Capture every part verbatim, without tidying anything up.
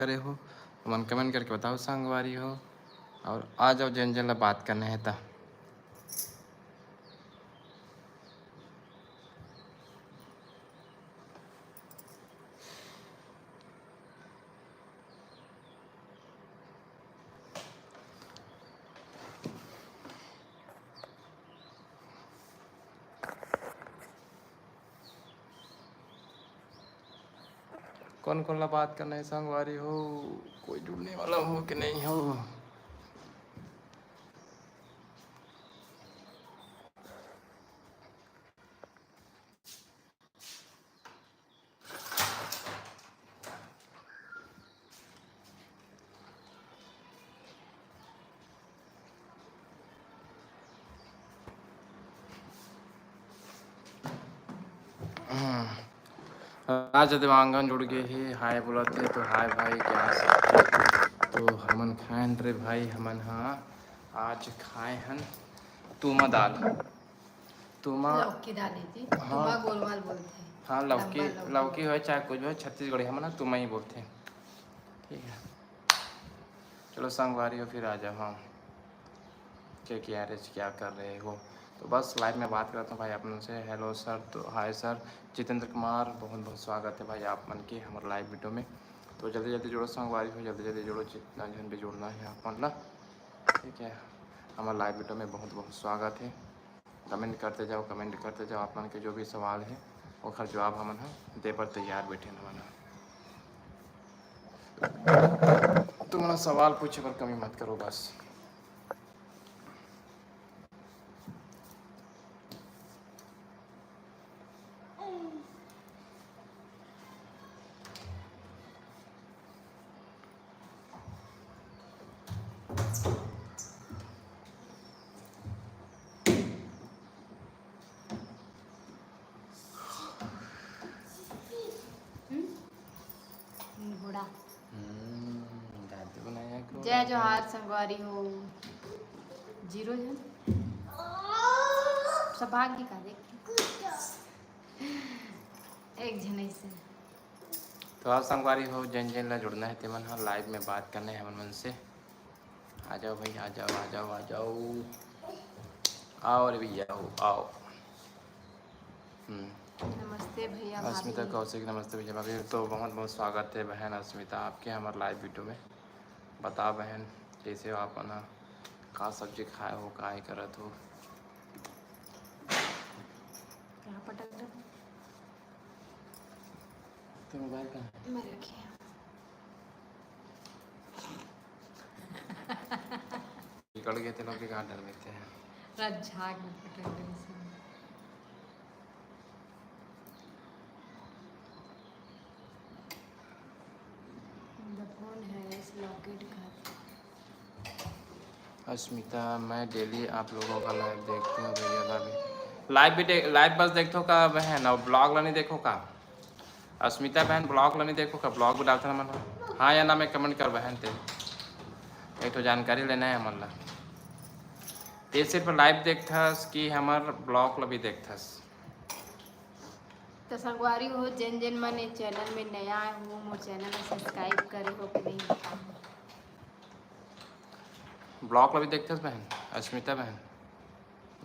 करे हो, हमन comment करके बताओ संगवारी हो। और आ जाओ, जेन जेन ला बात करना है ता। कौन कौन ला बात करना है संगवारी हो? कोई जुड़ने वाला हो कि नहीं हो? हम्म। राज देवांगन जुड़ गए हे, हाय बोलत हे, तो हाय भाई, क्या हाल? तो हमन खाएन रे भाई, हमन हा आज खाए हन तुमा दाल। तुमा लौकी दाल हे जी, हाँ। तुमा गोलवाल बोलथे। हाँ, लौकी, लंबा लौकी। लौकी होय चाहे कुछ होय, छत्तीसगढ़ी हमन हा तुमा ही बोलथे। ठीक है, चलो संगवारी हो, फिर आ जाओ। हाँ, के के आर एच क्या कर रहे हो? तो बस live में बात करता हूँ भाई आप मन से। Hello sir, तो hi sir, जितेंद्र कुमार, बहुत बहुत स्वागत है भाई आप मन के हमर live video में। तो जल्दी जल्दी जुड़ो संगवारी हो, जल्दी जल्दी जुड़ो, जितना झन भी जुड़ना है आप मन ला, ठीक है। हमर live video में बहुत बहुत स्वागत है। Comment करते जाओ, comment करते जाओ, आप मन के जो भी सवाल है ओखर जवाब हमन ह दे बर तैयार बैठे हमन ह। तुमन सवाल पूछे बर कमी मत करो बस। हम्म? घोड़ा। हम्म, दादी बनाया घोड़ा। जय जोहार संगवारी हो। जीरो झन। सब भाग के का देख। एक झन ऐसे। तो आप संगवारी हो, जेन जेन ला जुड़ना है, तेमन ह live में बात करना है हमन मन से। आ जाओ भाई, आ जाओ, आ जाओ, आ जाओ। आओ रे भैया, आओ, आओ। हम्म। नमस्ते भैया अस्मिता भाभी। कौशिक, नमस्ते भैया भाभी। तो बहुत बहुत स्वागत है बहन अस्मिता आपके हमारे live video में। बताओ बहन, कैसे हो आप मन ह? का सब्जी खाए हो, का ही करत हो? कहाँ पटक रहे? तो मोबाइल कहाँ है? मैं रखी है। निकल गए थे लोग के कहाँ डर लेते हैं। रात झाग में पटक रहे थे। The phone has locked घर। अस्मिता, मैं daily आप लोगों का live देखती हूँ भैया भाभी। Live भी दे-, live बस देखथो का बहन, और vlog ला नहीं देखो का? अस्मिता बहन, vlog ला नहीं देखो का? Vlog भी डालते ना मन। हाँ या ना में comment कर बहन ते। एक तो जानकारी लेना है हमन ला। ते सिर्फ live देखथस कि हमर vlog ला भी देखथस? तो संगवारी हो, जेन जेन मन ए channel में नया आए हो, मोर channel ला subscribe करे हो कि नहीं बताओ। Vlog ला भी देखथस बहन, अस्मिता बहन?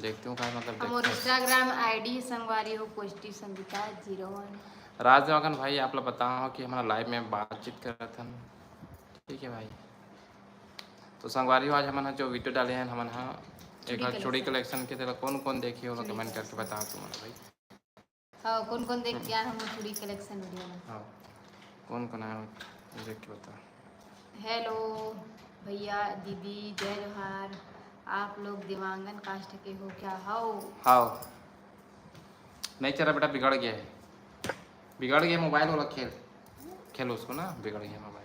देखती हूँ का मतलब हमर देखथस। Instagram ID संगवारी हो, कोष्टी संगीता zero one। राज देवांगन भाई, आप ला बताओ कि हमारा live में बातचीत करत हन। ठीक है भाई, तो संगवारी हो, आज हमन ह जो video डाले हैं, हमन ह चूड़ी एक बार चूड़ी collection। Collection के, तेला कौन कौन देखे हो, चूड़ी comment करके collection। बताओ तुमन भाई। हाँ, कौन कौन देख के आए हम चूड़ी collection video में? हाँ, कौन कौन आए हो, देख के बता। Hello भैया, दीदी, जय जोहार। आप लोग देवांगन caste के हो क्या? हाओ। हाओ। नहीं चला बेटा, बिगड़ गया है, बिगड़ गया mobile वाला खेल, खेल उसको ना, बिगड़ गया mobile।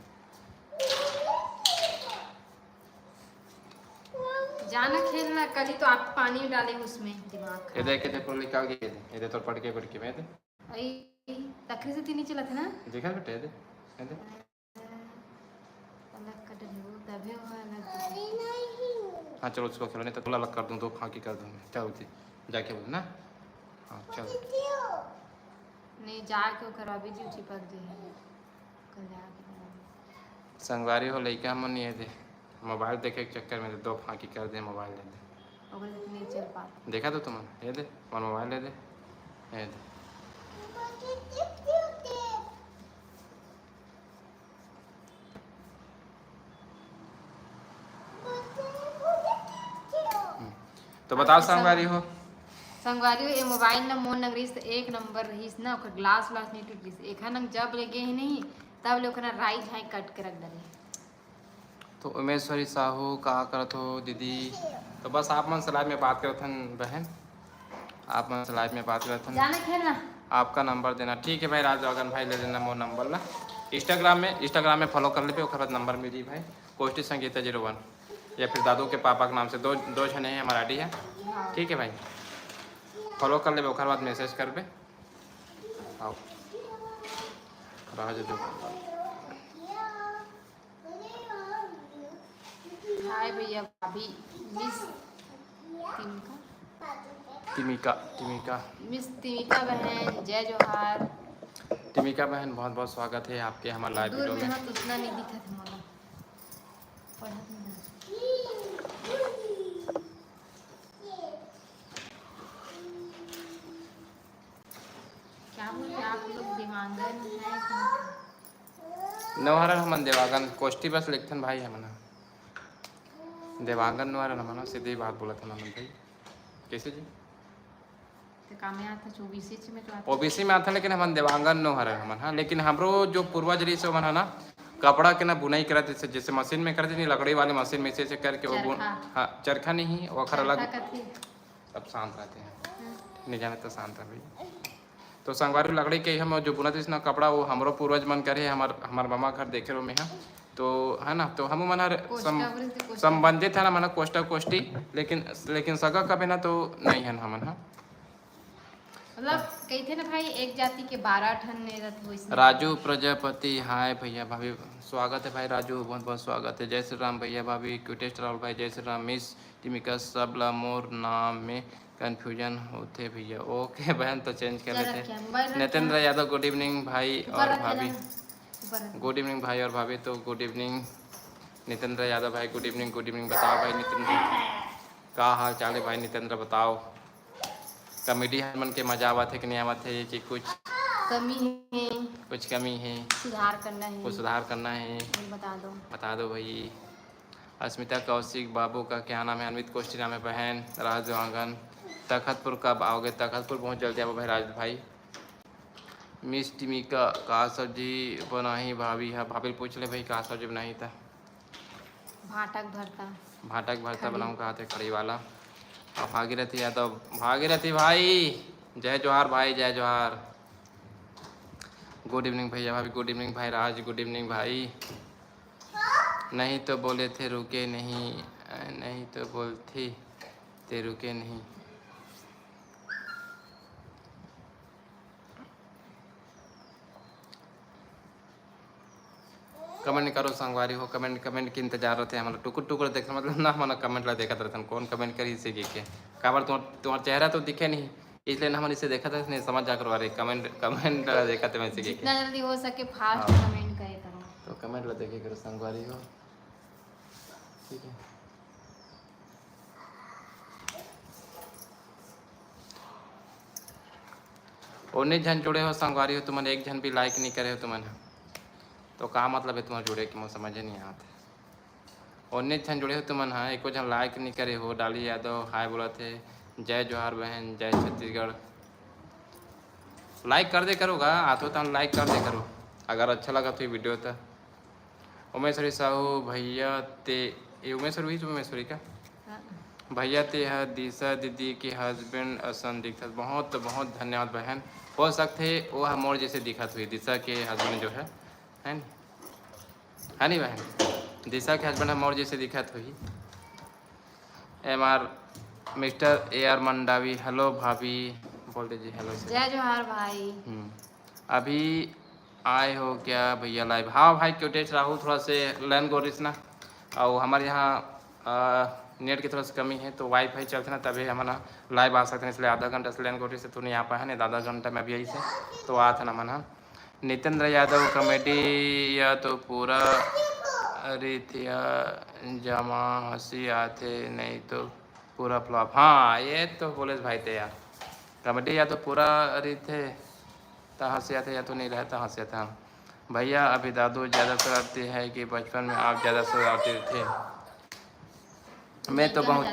जाना खेलना, कल ही तो आप पानी डाले उसमें, दिमाग ये खराब। देख, ये देख, पूरा निकाल के ये दे, ये दे, तो पढ़ के, पढ़ के मैं दे। आई, तकरी से तीनी चला था ना? देखा बेटा, ये दे, ये दे। अलग कट नहीं बोलता, अभी वहाँ अलग दिखा। हाँ, चलो, उसको खेलो, नहीं तो पूरा अलग कर दूँ, दो फांकी कर दूँ मैं। चल, उठी, जाके बोल ना। हाँ, चल। नहीं, जाके वो करवा भी जी, चिपक जी है। कल जाके करवा भी। संगवारी हो, लइका मन ये दे, मोबाइल देखे के चक्कर में दो फांकी कर दे, मोबाइल ले दे। ओकरे से नहीं चल पाता। देखा तो तुमन, ये दे, मोर मोबाइल ले दे, ये दे। हम्म। तो बताओ अच्छा, संगवारी हो। संगवारी हो, ये मोबाइल ना मोर नंग रहिस त एक नंबर रहिस ना, ओकर ग्लास व्लास नहीं टूट रहिस। एखर नंग जब ले गे ही नहीं, तब ले ओकर ना राई झाई कट के रख डरे। तो उमेश्वरी साहू, का करत हो दीदी? तो बस आप मन से लाइव में बात करत हन बहन, आप मन से लाइव में बात करत हन। जाना खेलना। आपका नंबर देना। ठीक है भाई, राज वागन भाई, ले लेना मोर नंबर ला। इंस्टाग्राम में, इंस्टाग्राम में फॉलो कर लेबे, ओकर बाद नंबर मिली भाई, कोष्टी संगीता जीरो वन, या फिर दादू के पापा के नाम से। दो, दो झने हैं, हमारा आईडी है। हाँ। ठीक है भाई, फॉलो कर लेबे, ओकर बाद मैसेज करबे। आओ, रह जा दो। हाय भैया, भाभी, मिस तिमिका। तिमिका, तिमिका। मिस तिमिका बहन, जय जोहार। तिमिका बहन, बहुत बहुत स्वागत है आपके हमारे लाइव दूर वीडियो में में। हो तो उतना नहीं दिखत है मोला। पढ़त नहीं है। क्या बोले आप लोग, देवांगन है कि? नोहर हमन देवांगन, कोष्टी बस लिखथन भाई हमन ह। देवांगन नोहर हमन ह, सीधी बात बोलत हन हमन भाई। कैसे जी? तो का में आता है, ओबीसी में तो आता है। ओबीसी में आता है, लेकिन हमन देवांगन नोहर हमन ह। लेकिन हमरो जो पूर्वज रहिस, ओमन ह ना, कपड़ा के ना बुनाई करत, जैसे, जैसे मशीन में करते नहीं, लकड़ी वाली मशीन में, ऐसे, ऐसे करके वो बुन-, चरखा। हाँ, चरखा नहीं, ओखर अलग। चरखा कथी? सब शांत रहते हैं। हम्म। नहीं जाने तो शांत रह भैया। तो संगवारी, लकड़ी के हम जो बुनत रहिस ना कपड़ा, वो हमरो पूर्वज मन करे, हमार, हमार मामा घर देखे रहो मैं, हाँ। तो है ना, तो हम मन हर कोष्टा सम-, बोले थे, कोष्टा। संबंधित है ना, मन कोष्टा कोष्टी, लेकिन, लेकिन सगा कबे ना तो नहीं है हमन, हाँ। मतलब, कहिथे ना भाई, एक जाति के बारह ठन ने रथ, वैसने। राजू प्रजापति, हाय भैया भाभी, स्वागत है भाई राजू, बहुत बहुत स्वागत है। जय श्री राम भैया भाभी, क्यूटेस्ट राहुल भाई, जय श्री राम। मिस तिमिका, सब ला मोर नाम में कन्फ्यूजन होथे भैया। ओके बहन, तो चेंज कर लेते हैं। नितेंद्र यादव, गुड इवनिंग भाई और भाभी। गुड इवनिंग भाई और भाभी। तो गुड इवनिंग नितेंद्र यादव भाई, गुड इवनिंग, गुड इवनिंग। बताओ भाई नितेंद्र, का हाल चाल है भाई नितेंद्र, बताओ। कॉमेडी हर मन के मजा आवत है कि नहीं आवत है, कि कुछ कमी है, कुछ कमी है, सुधार करना है, कुछ सुधार करना है, ये बता दो। बता दो भाई। अस्मिता कौशिक, बाबू का क्या नाम है? अनमित कोष्टी नाम है बहन। राज देवांगन, तखतपुर कब आओगे? तखतपुर बहुत जल्दी आबो भाई राज भाई। मिस टिमिका, का सब्जी बनाही भाभी? हाँ, भाभी पूछ ले भाई, का सब्जी बनाही था? भाटा के भरता। भाटा के भरता बनाऊँ कहा थे, कढ़ी वाला। और भागीरथी यादव, भागीरथी भाई, जय जोहार भाई, जय जोहार। गुड इवनिंग भैया भाभी, गुड इवनिंग भाई राज, गुड इवनिंग भाई। नहीं तो बोले थे रुके नहीं, नहीं तो बोलती ते रुके नहीं। कमेंट करो संगवारी हो, कमेंट, कमेंट के इंतजार रहते हैं। मतलब टुकुर टुकुर देख, मतलब ना, मतलब कमेंट ला देखत रहते हैं, कौन कमेंट करी इसे के, के? काबर तुम्हार, तुम्हार चेहरा तो दिखे नहीं, इसलिए ना हम इसे देखत रहते नहीं, समझ जा करो। अरे कमेंट, कमेंट ला देखत है मैं इसे के, के? जितना जल्दी हो सके फास्ट हाँ। कमेंट करे करो। तो कमेंट ला देखे करो संगवारी हो, ठीक है। उन्नीस झन जुड़े हो संगवारी हो तुमन, एक झन भी लाइक नहीं करे हो तुमन ह, तो का मतलब है तुम्हार जुड़े के? मोर समझे नहीं आत है। उन्नीस झन जुड़े हो तुमन ह, एको झन लाइक नहीं करे हो। डाली यादव हाय बोलत हे, जय जोहार बहन, जय छत्तीसगढ़। लाइक कर दे करो गा, आथो तहन लाइक कर दे करो, अगर अच्छा लगा तो ये वीडियो तो। उमेश्वरी साहू भैया ते, ये उमेश्वरी हुई तो उमेश्वरी का? हाँ। भैया ते ह दिशा दीदी के हस्बैंड असन दिखत। बहुत बहुत धन्यवाद बहन। हो सकथे वो ह मोर जैसे दिखत हुई, दिशा के हस्बैंड जो है, है नी? है नी बहन? दिशा के हस्बैंड ह मोर जैसे दिखत हुई। M R, mister A R Mandavi, hello भाभी, बोल दीजिए हेलो से। जय जोहार भाई। हम्म, अभी आए हो क्या भैया लाइव? हाँ भाई, क्यूटेस्ट राहुल, थोड़ा से लैन गोरिस ना, और हमारे यहाँ, आ, नेट की थोड़ा सी कमी है, तो वाईफाई चलते ना, तभी हम ना लाइव आ सकते हैं, इसलिए आधा घंटा से लैन गोरिस से तो नहीं आ पाए हैं, नहीं तो आधा घंटा में अभी आई से तो आ था ना मन। नितेंद्र यादव कॉमेडी या तो पूरा रहिथे या जमा हंसी आथे, नहीं तो पूरा फ्लॉप। हाँ, ये तो बोले भाई थे यार, कॉमेडी या तो पूरा रहिथे त हंसी आथे या तो नहीं रहे त हंसी आथे। हाँ भैया, अभी दादू ज़्यादा शरारती है कि बचपन में आप ज़्यादा शरारती थे? मैं तो बहुत,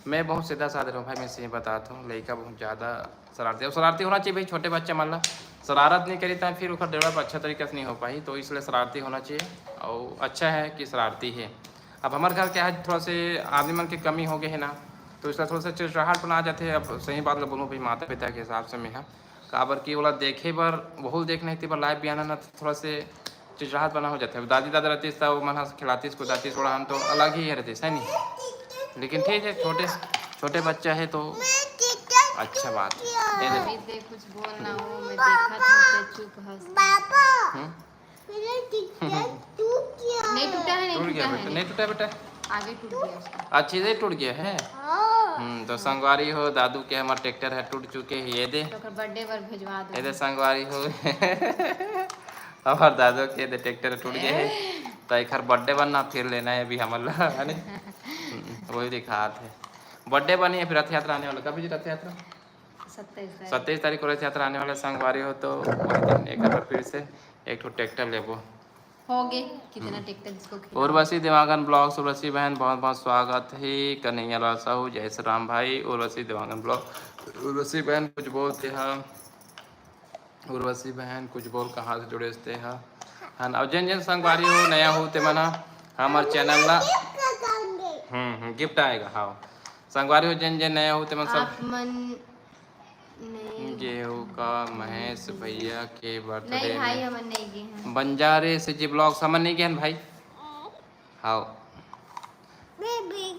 मैं बहुत सीधा साधा रहूँ भाई, मैं सही बताता हूँ, लड़का बहुत ज़्यादा शरारती। अब शरारती होना चाहिए भाई, छोटे बच्चे मान ला शरारत नहीं करी तो फिर ओकर डेवलप अच्छा तरीके से नहीं हो पाई, तो इसलिए शरारती होना चाहिए। और अच्छा है कि शरारती है। अब हमारे घर क्या है, थोड़ा से आदमी मन के कमी हो गए है ना, तो इसलिए थोड़ा सा चिड़चिड़ाहट बना जाते हैं। अब सही बात ला बोलूँ भाई, माता पिता के हिसाब से मैं है, काबर कि ओला देखे बर, वहू देख नहीं बर लाइव भी आना ना, तो थोड़ा से चिड़चिड़ाहट बना हो जाथे। अब दादी दादा रहतीस त वो मन ह खिलातीस कुदातीस, थोड़ा हम तो अलग ही रहतीस, है नहीं? लेकिन ठीक है, छोटे, छोटे बच्चा है तो अच्छा बात है। ये दे। अभी देख, कुछ बोल ना हो, मैं देखत हूँ, ते चुप हस। हम्म? नहीं टूटा है, नहीं टूट गया टूटा है, बेटा, नहीं। नहीं टूटा है बेटा। आगे टूट गया उसका। अच्छा, ये टूट गया है। हम्म, तो संगवारी हो, दादू के हमार ट्रैक्टर है टूट चुके हैं, ये दे। तो ओकर बर्थडे पर भेजवा दो। ये दे संगवारी हो। हमार दादू के दे ट्रैक्टर टूट गए है, तो एकर बर्थडे बनना फिर लेना है अभी हमन ला, है नी? हम्म, वही दिखात है। बर्थडे बनी है, फिर रथ यात्रा आने वाला। कभी जी रथ यात्रा? सत्ताईस तारीख। सत्ताईस तारीख को रथ यात्रा आने वाला संगवारी हो, तो वही दिन एक बार फिर से एक ठो ट्रैक्टर लेबो। हो गए, कितना ट्रैक्टर इसको खिलाओ। उर्वशी देवांगन ब्लॉग्स, उर्वशी बहन बहुत बहुत स्वागत है। कन्हैया लाल साहू, जय श्री राम भाई। उर्वशी देवांगन ब्लॉग, उर्वशी बहन कुछ बोलते हैं। उर्वशी बहन कुछ बोल, कहाँ से जुड़े हस ते हा? हाँ, और जेन जेन संगवारी हो, नया हो ते मन हा, हमर चैनल ला, हम्म हम्म, गिफ्ट आएगा। हाँ, संगवारी हो, जेन जेन नया हो ते मन सब। आप मन नहीं। गेहूं का महेश भैया के बर्थडे नहीं भाई, में हमन नहीं गए हैं। बंजारे से जी ब्लॉग्स, हमन नहीं गए हैं भाई। हाँ,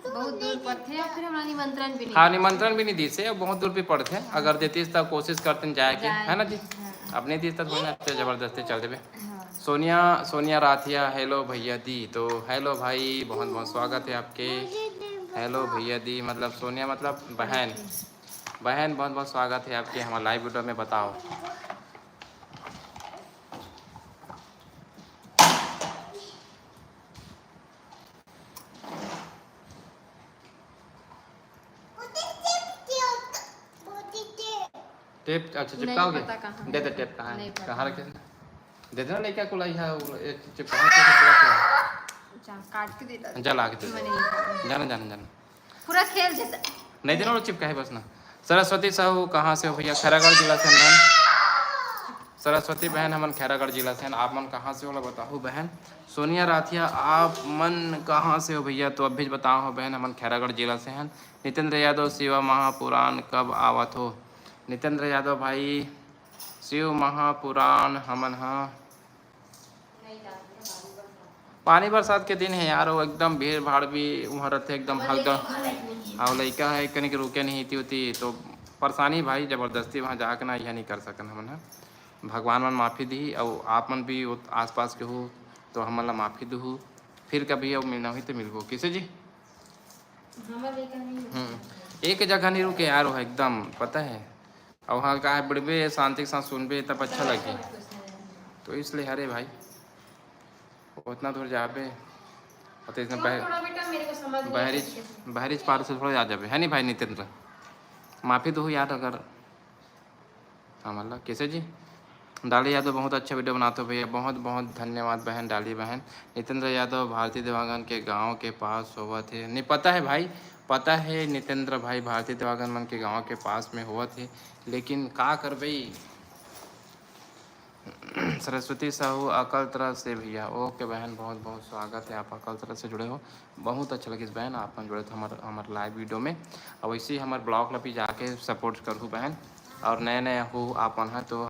बहुत दूर पड़थे और फिर हमरा निमंत्रण भी नहीं हाँ, देथे। निमंत्रण भी नहीं दीसे, और बहुत दूर भी पड़थे। अगर देतीस त कोशिश करते जाए के, जाए है ना जी? हाँ। अब नहीं दीस त थोड़ी ना इतने जबरदस्ती चल देबे। हाँ। सोनिया, सोनिया राथिया, हेलो भैया दी। तो हेलो भाई, बहुत बहुत स्वागत है आपके। हेलो भैया दी, मतलब सोनिया मतलब बहन। बहन, बहुत बहुत स्वागत है आपके हमारे लाइव वीडियो में। बताओ। टेप, अच्छा, नहीं चिपकाओगे? पता कहाँ दे दे, टेप कहाँ है? नहीं पता। कहाँ रखे? दे देना, लेके कुलाई है, वो एक चिपका के पूरा क्या? अच्छा, काट के दे दे। जा, ला के दे दे। मैंने नहीं काटा। जाना, जाना, जाना। पूरा खेल जैसे। नहीं देना, वो चिपका है बस ना। सरस्वती साहू, कहाँ से हो भैया? खैरागढ़ जिला से हैं बहन। सरस्वती बहन, हमन खैरागढ़ जिला से हैं। आप मन कहाँ से हो, ला बताओ बहन। सोनिया राथिया, आप मन कहाँ से हो भैया? तो अभी बताओ हो बहन, हमन खैरागढ़ जिला से हैं। नितेंद्र यादव, शिव महापुराण कब आवत हो? नितेंद्र यादव भाई, शिव महापुराण हमन ह पानी बरसात के दिन है यार, वो एकदम भीड़ भाड़ भी वहाँ रहते, एकदम हल्का। और लड़का है, कहीं के रुके नहीं थी होती, तो परेशानी भाई जबरदस्ती वहाँ जाके ना, यह नहीं कर सकन हमन ह। भगवान मन माफ़ी दी, और आप मन भी उत-, आसपास के हो, तो हमन ला माफ़ी दहू। फिर कभी अब मिलना हुई तो मिलबो, कैसे जी? हम्म, एक जगह नहीं रुके यार, वो एकदम, पता है। और वहाँ का है, बिड़बे, शांति के साथ सुनबे, तब अच्छा लगे। तो इसलिए, अरे भाई, उतना दूर जाबे, और तो इतना बह-, बहरीच, बहरीच पार से थोड़ा जा जाबे, है नहीं भाई नितेंद्र? माफ़ी दहू यार, अगर हमन ला। कैसे जी? डाली यादव बहुत अच्छा वीडियो बनाते हो भैया, बहुत बहुत धन्यवाद बहन डाली बहन। नितेंद्र यादव भारती देवांगन के गांव के पास होवत हे। नहीं पता है भाई, पता है नितेंद्र भाई, भारती देवांगन मन के गांव के पास में होवत हे, लेकिन का करबे। सरस्वती साहू अकलतरा से भैया, ओके बहन, बहुत बहुत स्वागत है, आप अकलतरा से जुड़े हो। बहुत अच्छा लगिस बहन, आप मन जुड़े थे हमर, हमर लाइव वीडियो में। और वैसे ही हमर ब्लॉग ला भी जाके सपोर्ट करहू बहन। और नया नया हो आप मन ह तो